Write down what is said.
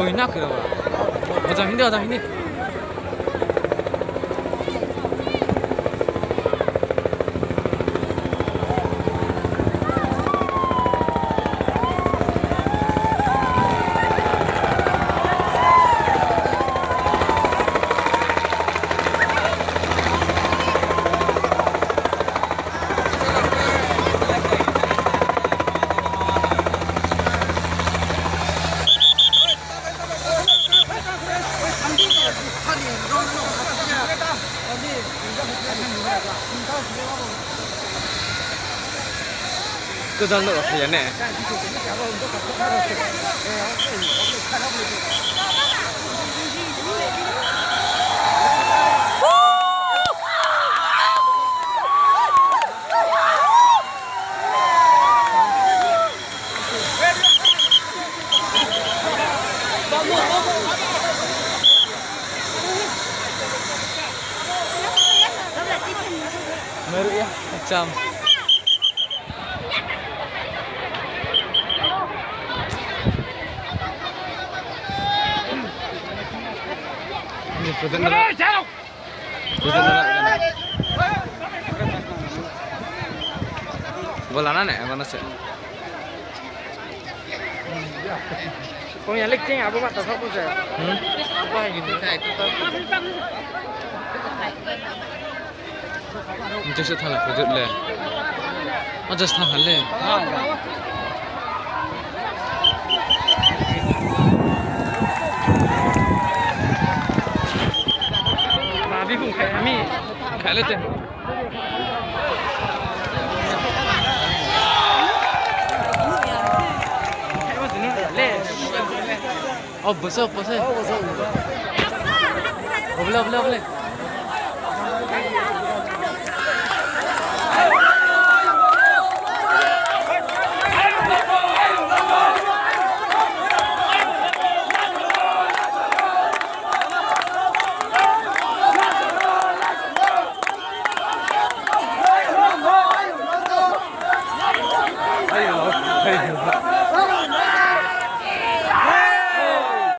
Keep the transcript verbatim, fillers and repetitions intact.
Oi, na kira ba. Oja hindi, oja hindi. Kwchal no rw ya ne. Meru ya, macam. Ini sudah. Bola na ne, mana se? Kung ya lik ching abo ma ta sa ko se. Hmm? Ba gitu. Entonces thala kujut le. Ojas thala le. Babi bung khai ami. Khai le te. Oh, bwswk, bwswk. Obole, obole, obole.